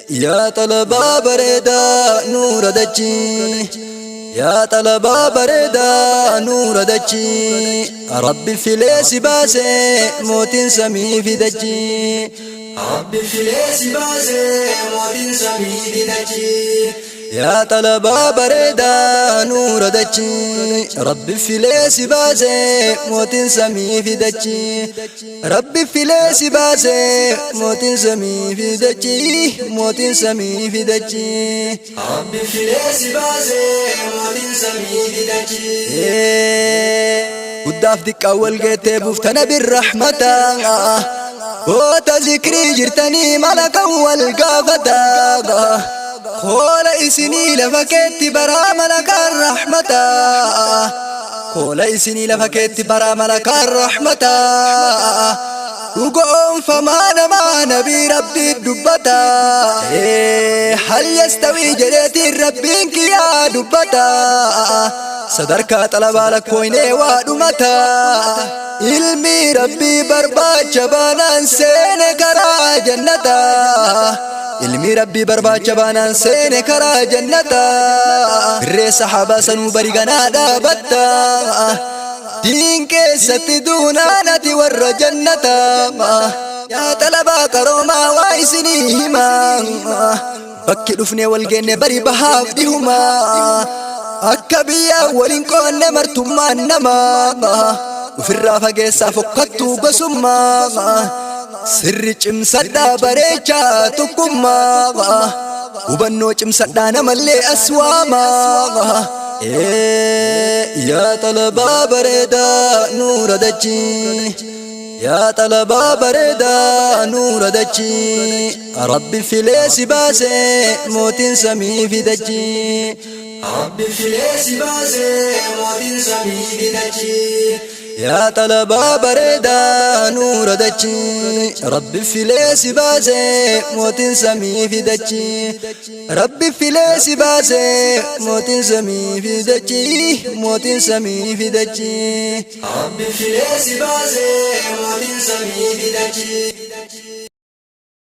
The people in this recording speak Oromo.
Yaa xalabaa bareedaa nuura dachii, yaa xalabaa bareedaa nuura dachii, Rabbi filee si baasee mootiin samii fi dachii. Rabbi filee si baasee mootiin samii fi dachii. Yaa xalabaa bareedaa nuura dachii, Rabbi filee si baasee mootiin samii fi dachii. Rabbi filee si baasee mootiin samii fi dachii, mootiin samii fi dachii. Rabbi filee si baasee mootiin samii fi dachii. Guddaaf diqqaa wal geettee buuftana birrahmata. Goota zikrii jirtanii malakan wal gaafata. Koola isinii lafa keetti baraa malakaan rahmata. Koola isinii lafa keetti baraa malakaan rahmata. Dhuga oonfamaa namaa nabii rabbii dubbata. Hal yastawii jedheetiin rabbiin kiyyaa dubbata. Sadarkaa xalabaa lakkooynee waa dhumata. Ilmi rabbii barbaacha baanaan seene karaa jannata. Ilmi rabbii barbaacha baanaan seene karaa jannata. Dirree sahaabaa sanuu bari ganaa dhaabatta. Diin keessatti duunaan ati warra jannata. Yaa xalabaa qaroomaa waa isinii himaa. Bakki dhufnee wal geenne bari bahaaf dhihuma. Akka biyyaa waliin qoonne martummaan namaa. Ofirraa fageessaa fokkattuu gosummaa. Sirri cimsadhaa bareechaa tokkummaa. Hubannoo cimsadhaa namallee as waamaa. Yaa xalabaa bareedaa nuura dachii. Yaa xalabaa bareedaa nuura dachii. Rabbi filee si baasee mootiin samii fi dachii. Rabbi filee si baasee mootiin samii fi dachii. Yaa xalabaa bareedaa nuura dachii. Rabbi filee si baasee mootiin samii fi dachii. Rabbi filee si baasee mootiin samii fi dachii, mootiin samii fi dachii. Rabbi filee si baasee mootiin samii fi dachii.